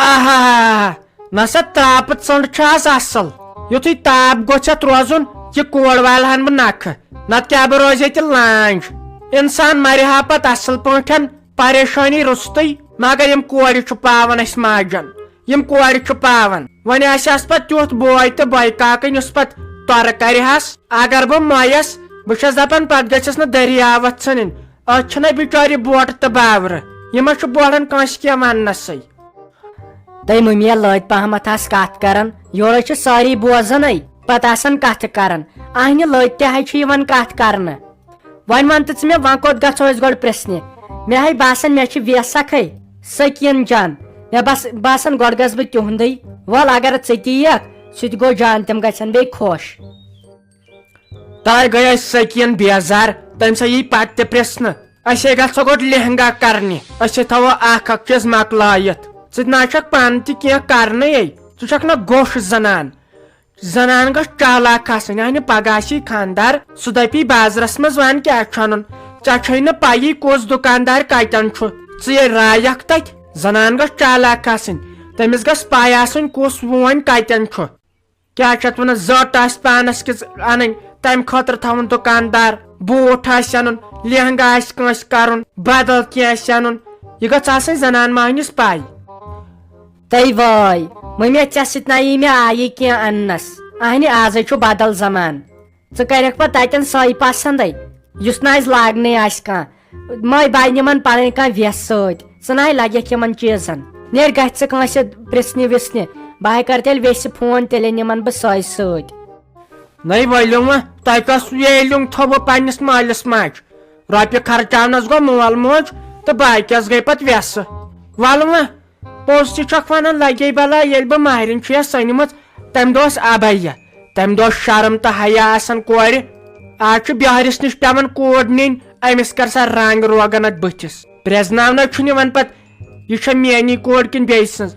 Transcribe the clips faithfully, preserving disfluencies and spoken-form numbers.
آہا، نسا تاپہٕ ژٔنٛڈ چھِ آز اصل۔ یُتھُے تاپھ گوٚژھ اتھ روزُن، یہِ کول والہٕ ہن بہٕ نکھٕ، نتہٕ کیٛاہ بہٕ روزِ ییٚتہِ لانٛج۔ انسان مرِ ہا پتہٕ اصل پٲٹھۍ، پریشٲنی روٚستُے، مگر یِم کورِ چھِ پاوان اسہِ ماجن، یِم کورِ چھِ پاوان۔ وۄنۍ آسہِ ہس پتہٕ تیُتھ بوے تہٕ بوے کاکٕنۍ، یُس پتہٕ تۄرٕ کرِ ہس۔ اگر بہٕ مۄیس، بہٕ چھس دپان پتہٕ گژھٮ۪س نہٕ دٔریاوس ژھٕنٕنۍ۔ أتھۍ چھِنہ بِچارِ بوٹہٕ تہٕ باورٕ، یِمن چھُ بوڑن کٲنٛسہِ کینٛہہ وننسٕے۔ تٔمۍ مٔمیا لٲتۍ پہمتھ آسہٕ کتھ کران، یورے چھِ سٲری بوزان، پتہٕ آسان کتھٕ کران۔ اہنہِ لٲتۍ تہِ حظ چھِ یِوان کتھ کرنہٕ۔ وۄنۍ ون تہٕ ژٕ مےٚ، وۄنۍ کوٚت گژھو أسۍ گۄڈٕ پرژھنہِ؟ مےٚ ہے باسان، مےٚ چھِ ویسکھٕے سکیٖن جان۔ مےٚ بس-، باسان، گۄڈٕ گژھٕ بہٕ تِہُنٛدٕے۔ وَل، اگر ژٕ تہِ یِکھ، سُہ تہِ گوٚو جان، تِم گژھن بیٚیہِ خۄش۔ تۄہہِ گٔیے سکیٖن بیزار، تٔمۍ سا یی پتہٕ تہِ پرژھنہٕ۔ أسے گژھو گۄڈٕ لہنگا کرنہِ، أسے تھاوو اکھ اکھ چیٖز مۄکلٲیِتھ۔ ژٕ تہِ نہ چھکھ پانہٕ تہِ کینٛہہ کرنٕے، ژٕ چھکھ نہ گوٚش زنان۔ زنان گٔژھ چالاک آسٕنۍ، یعنی پگاہ آسی خاندار، سُہ دپی بازرس منٛز وَن کیٛاہ چھُ اَنُن، ژےٚ چھے نہٕ پَیی کُس دُکاندار کَتٮ۪ن چھُ، ژٕ ییٚلہِ رایکھ تَتہِ۔ زنان گٔژھ چالاک آسٕنۍ، تٔمِس گٔژھ پَے آسٕنۍ کُس وونۍ کَتٮ۪ن چھُ۔ کیٛاہ چھِ اَتھ وَنان، زٔٹ آسہِ پانَس کِژھ اَنٕنۍ، تَمہِ خٲطرٕ تھاوُن دُکاندار، بوٗٹھ آسہِ اَنُن، لہنگا آسہِ کٲنٛسہِ کَرُن، بدل کینٛہہ آسہِ اَنُن، یہِ گٔژھ آسٕنۍ زنان مۄہنِس پَے۔ تٔے وٲے، مٔمی، ژےٚ سۭتۍ نہ یی مےٚ آیی کینٛہہ اننس۔ اہنہِ، آزے چھُ بدل زمان۔ ژٕ کرکھ پتہٕ تتٮ۪ن سۄے پسندے، یُس نہٕ اسہِ لاگنٕے آسہِ کانٛہہ۔ مے بے نِمن پنٕنۍ کانٛہہ وٮ۪س سۭتۍ، ژٕ نہ لگکھ یِمن چیٖزن۔ نیرِ گژھِ ژٕ کٲنٛسہِ پرژھنہِ وژھنہِ، بہٕ ہے کرٕ تیٚلہِ ویسہِ فون، تیٚلے نِمن بہٕ سۄے سۭتۍ۔ نَے ؤلِو وۄنۍ، تۄہہِ کس ویلیُن تھوٚوٕ پننِس مٲلِس ماجہِ؟ رۄپیہِ خرچاونس گوٚو مول موج تہٕ باقیس گٔے پتہٕ وٮ۪سہٕ۔ ولہٕ وۄنۍ، پوٚز تہِ چھکھ ونان، لگے بلا، ییٚلہِ بہٕ ماہرِنۍ چھُ یا سٔنمٕژ، تمہِ دۄہ ٲس ابیا، تمہِ دۄہ ٲس شرم تہٕ حیا آسان کورِ۔ آز چھُ بیہرِس نِش پٮ۪وان کوٗر نِنۍ، أمِس کر سا رنگ روگن اتھ بٕتھِس۔ پرٛزناونَے چھُنہٕ یِوان پتہٕ، یہِ چھا میٛٲنی کوٗر کِنہٕ بیٚیہِ سٕنٛز؟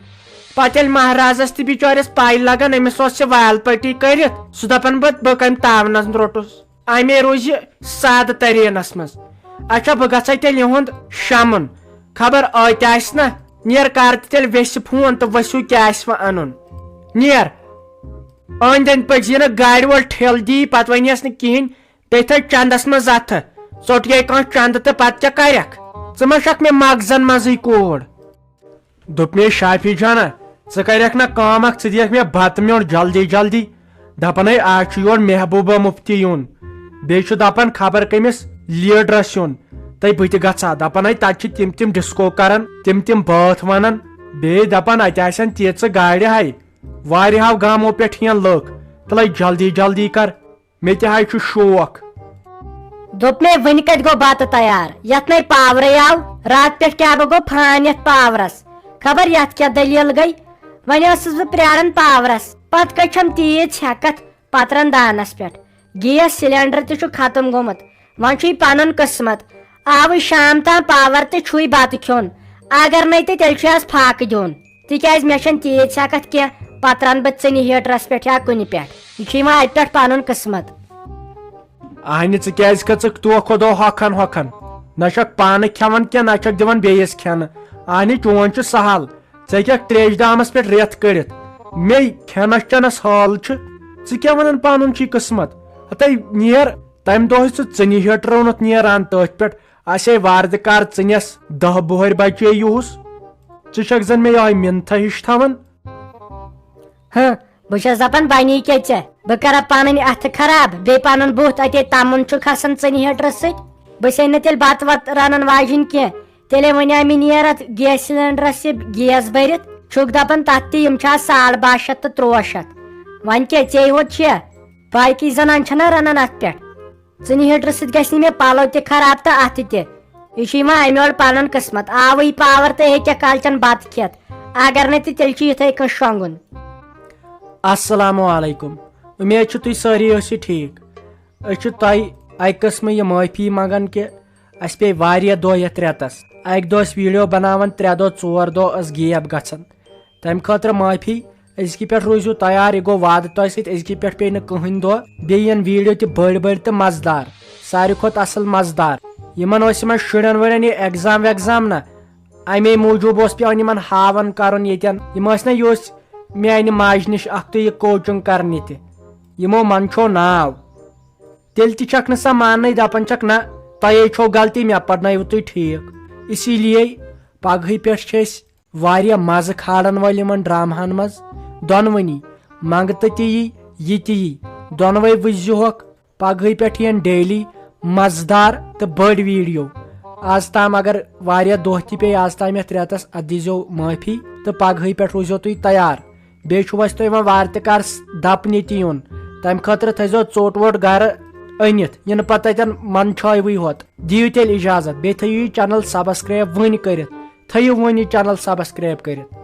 پتہٕ ییٚلہِ مہرازس تہِ بِچٲرِس پَے لگان، أمِس اوس یہِ وال پٔٹی کٔرِتھ، سُہ دپان، بہٕ، بہٕ کَمہِ تاونس روٚٹُس۔ امے روزِ سادٕ ترینس منٛز۔ اچھا، بہٕ گژھے تیٚلہِ یِہُنٛد شمُن۔ خبر ٲتۍ آسہِ نا، نیر کر تہٕ تیٚلہِ ویسہِ فون تہٕ ؤسِو کیٛاہ آسہِ وۄنۍ انُن۔ نیر۔ أنٛدۍ أنٛدۍ پٔکۍ زِ نہٕ گاڑِ وول ٹھیلہٕ دی، پتہٕ ونیس نہٕ کِہینۍ، بیٚیہِ تھٲے چندس منٛز اتھٕ۔ ژوٚٹ یے کانٛہہ چندٕ تہٕ پتہٕ کیٛاہ کرکھ؟ ژٕ ما چھکھ مےٚ مغزن منٛزٕے کوٗر؟ دوٚپ مےٚ، شافی جانا، ژٕ کَرٮ۪کھ نہ کٲم اکھ، ژٕ دِیَکھ مےٚ بَتہٕ میوٚنٛڈ جلدی جلدی۔ دَپان ہے، آز چھُ یور محبوبہ مفتی یُن، بیٚیہِ چھُ دَپان خبر کٔمِس لیٖڈرَس یُن، تہٕ بہٕ تہِ گژھٕ ہا۔ دَپان ہے، تَتہِ چھِ تِم تِم ڈِسکو کَران، تِم تِم بٲتھ وَنان، بیٚیہِ دَپان اَتہِ آسن تیٖژٕ گاڑِ ہاے، واریاہو گامو پٮ۪ٹھ یِن لُکھ، تہٕ لَے جلدی جلدی کر۔ مےٚ تہِ حظ چھُ شوق۔ دوٚپ مےٚ، وٕنہِ کَتہِ گوٚو بَتہٕ تیار؟ یَتھ نَے پاورٕے آو۔ راتہٕ پٮ۪ٹھ کیٛاہ بہٕ گوٚو فان یَتھ پاورَس؟ خبر یَتھ کیٛاہ دٔلیٖل گٔے؟ وۄنۍ ٲسٕس بہٕ پیاران پاورَس، پَتہٕ کٔچھَم تیٖژ ہٮ۪کَتھ پَترَن دانَس پٮ۪ٹھ۔ گیس سلینڈر تہِ چھُ ختم گوٚمُت۔ وۄنۍ چھُے پَنُن قٕسمت۔ آوٕے شام تام پاور تہٕ چھُے بَتہٕ کھیوٚن۔ اگر نَے تہٕ تیٚلہِ چھُے آز فاقہٕ دیُن۔ تِکیٛازِ مےٚ چھَنہٕ تیٖژ ہٮ۪کَتھ کینٛہہ، پَتہٕ رَنہٕ بہٕ ژٕنہِ ہیٖٹرَس پٮ۪ٹھ یا کُنہِ پٮ۪ٹھ۔ یہِ چھُ یِوان اَتہِ پٮ۪ٹھ پَنُن قٕسمت۔ اہنہِ، ژٕ کیٛازِ کھٔژٕکھ توکھٕ دۄہ ہۄکھان ہۄکھان؟ نہ چھَکھ پانہٕ کھٮ۪وان کینٛہہ، نہ چھَکھ دِوان بیٚیِس کھٮ۪نہٕ۔ اہنہِ، چون چھُ سہل، ژٕ ہیٚکَکھ ترٛیشہِ دامَس پٮ۪ٹھ رٮ۪تھ کٔڑِتھ۔ مے کھٮ۪نَس چٮ۪نَس حال چھُ، ژٕ کیٛاہ وَنان پَنُن چھُے قٕسمت؟ ہَتَے نیر، تَمہِ دۄہٕے ژٕ ژٕنہِ ہیٖٹر اوٚنُتھ نیران تٔتھۍ پٮ۪ٹھ، آسے واردٕ کار ژٕنٮ۪س دَہ بۄہرۍ بَچے یُہُس۔ ژٕ چھَکھ زَن مےٚ یِہوٚے مِنتھا ہِش تھاوان۔ ہہ، بہٕ چھَس دَپان، بَنی کیٛاہ ژےٚ؟ بہٕ کَرا پَنٕنۍ اَتھٕ خراب، بیٚیہِ پَنُن بُتھ؟ اَتے تَمُن چھُ کھَسان ژٕنہِ ہیٖٹرٕ سۭتۍ۔ بہٕ چھَے نہٕ تیٚلہِ بَتہٕ وَتہٕ رَنَن واجِنۍ کینٛہہ۔ تیٚلے وَنیٛاے مےٚ، نیر اَتھ گیس سِلینڈرَس یہِ گیس بٔرِتھ۔ چھُکھ دَپان، تَتھ تہِ یِم چھِ آز ساڑ باہ شیٚتھ تہٕ تُرٛواہ شیٚتھ۔ وۄنۍ کیٛاہ، ژے ہوت چھےٚ؟ باقٕے زَنان چھَنہ رَنان اَتھ پٮ۪ٹھ۔ ژٕنہِ ہیٖٹرٕ سۭتۍ گژھِ نہٕ مےٚ پَلو تہِ خراب تہٕ اَتھٕ تہِ۔ یہِ چھُ یِوان اَمہِ اورٕ پَنُن قٕسمت۔ آوٕے پاور تہٕ ہیٚکہِ کالچَن بَتہٕ کھٮ۪تھ۔ اگر نہٕ تہِ، تیٚلہِ چھُ یِتھَے کٔنۍ شۄنٛگُن۔ السلام علیکم۔ اُمید چھِ تُہۍ سٲری ٲسِو ٹھیٖک۔ أسۍ چھِ تۄہہِ اَکہِ قٕسمہٕ یہِ معٲفی منٛگان کہِ اَسہِ پیٚیہِ واریاہ دۄہ یَتھ رٮ۪تَس۔ اَکہِ دۄہ ٲسۍ ویٖڈیو بَناوان، ترٛےٚ دۄہ، ژور دۄہ ٲس gap گژھان۔ تَمہِ خٲطرٕ معٲفی۔ أزکہِ پٮ۪ٹھ روٗزِو تیار، یہِ گوٚو وعدٕ تۄہہِ سۭتۍ، أزکہِ پٮ۪ٹھ پیٚیہِ نہٕ کٕہٕنۍ دۄہ۔ بیٚیہِ یِن ویٖڈیو تہِ بٔڑۍ بٔڑۍ تہٕ مَزٕدار، ساروی کھۄتہٕ اَصٕل مَزٕدار۔ یِمَن ٲسۍ یِمَن شُرٮ۪ن وُرٮ۪ن یہِ exam وٮ۪گزام نہ، امے موٗجوٗب اوس پٮ۪وان یِمن ہاوان کرُن ییٚتٮ۪ن۔ یِم ٲسۍ نہ یوٚژھ میانہِ ماجہِ نِش اکھتُے یہِ coaching کرنہِ تہِ۔ یِمو منٛز چھو ناو۔ تیٚلہِ تہِ چھکھ نہٕ سۄ ماننٕے، دپان چھکھ، نہ، تۄہے چھو غلطی، مےٚ پرنٲیِو تُہۍ ٹھیٖک۔ اسی لیے پگہٕے پٮ۪ٹھ چھِ أسۍ واریاہ مزٕ کھالن وٲلۍ یِمن ڈرامہن منٛز، دۄنوٕنی، منٛگتہٕ تہِ یی، یہِ تہِ یی، دۄنوے وٕچھزِہوکھ۔ پگہٕے پٮ۪ٹھ یِن daily مزٕدار تہٕ بٔڑۍ video۔ آز تام اگر واریاہ دۄہ تہِ پیٚیہِ آز تام یتھ رٮ۪تس، اتھ دیٖزیو معٲفی تہٕ پگہٕے پٮ۪ٹھ روٗزیو تُہۍ تیار۔ بیٚیہِ چھُ وۄنۍ تۄہہِ وۄنۍ وارٕ تہِ کر س-، دپنہِ تہِ یُن۔ تمہِ خٲطرٕ تھٲیزیو ژوٚٹ ووٚٹ گرٕ أنِتھ، یِنہٕ پتہٕ تتٮ۪ن من چھٲیوٕے ہوت۔ دِیِو تیٚلہِ اجازت، بیٚیہِ تھٲیِو یہِ channel subscribe وٕنۍ کٔرِتھ۔ تھٲیِو وٕنہِ channel subscribe کٔرِتھ۔